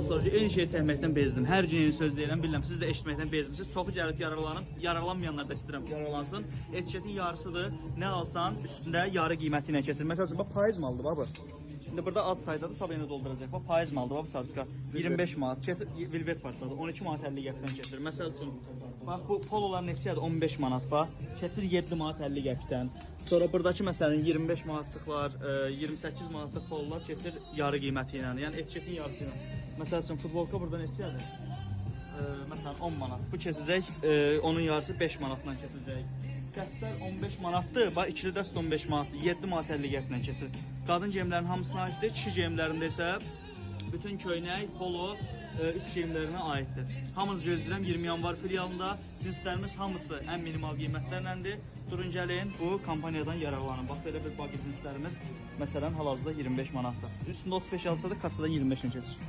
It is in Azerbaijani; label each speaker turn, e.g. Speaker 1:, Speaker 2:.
Speaker 1: Dostlar, eyni şeyi çəkməkdən bezdim. Hər gün eyni söz deyirəm, bilirəm siz də eşitməkdən bezmisiniz. Çoxu gəlib yararlanıb, yararlanmayanlar da istəyirəm ki, yararlansın. Etiketin yarısıdır. Nə alsan üstündə yarı qiyməti ilə keçir. Məsəl üçün bax payız malıdır bax bu. Şimdi burada az saydadır, sabah yenə dolduracaq. Bax payız malıdır, bax sarıqa. 25 manat. Keçir vilvet parçadır. 12 manat 50 qəpikdən keçir. Məsəl üçün bax bu pololar neçədir? 15 manat bax. Keçir 7 manat 50 qəpikdən. Sonra buradakı məsələn 25 manatlıqlar, 28 manatlıq pololar keçir yarı qiyməti ilə. Yəni etiketin yarısı ilə. Məsəl üçün futbolka burada neçədir? Məsələn 10 manat. Bu keçəcək, onun yarısı 5 manatla keçəcək. Dəstlər 15 manatdır. Bax ikili dəst 15 manatdır. 7 manat 50 qəpiklə keçir. Qadın geyimlərinin hamısına aiddir. Kişi geyimlərində isə bütün köynək, polo, üç geyimlərinə aiddir. Hamınızı gözləyirəm 20 yanvar filialında. Cinslərimiz hamısı ən minimal qiymətlərləndir. Durun gəlin, bu kampaniyadan yararlanın. Bax belə bir bagi cinslərimiz məsələn hal-hazırda 25 manatdır. Üstündə 35 yazsa da kassadan 25-lə keçir.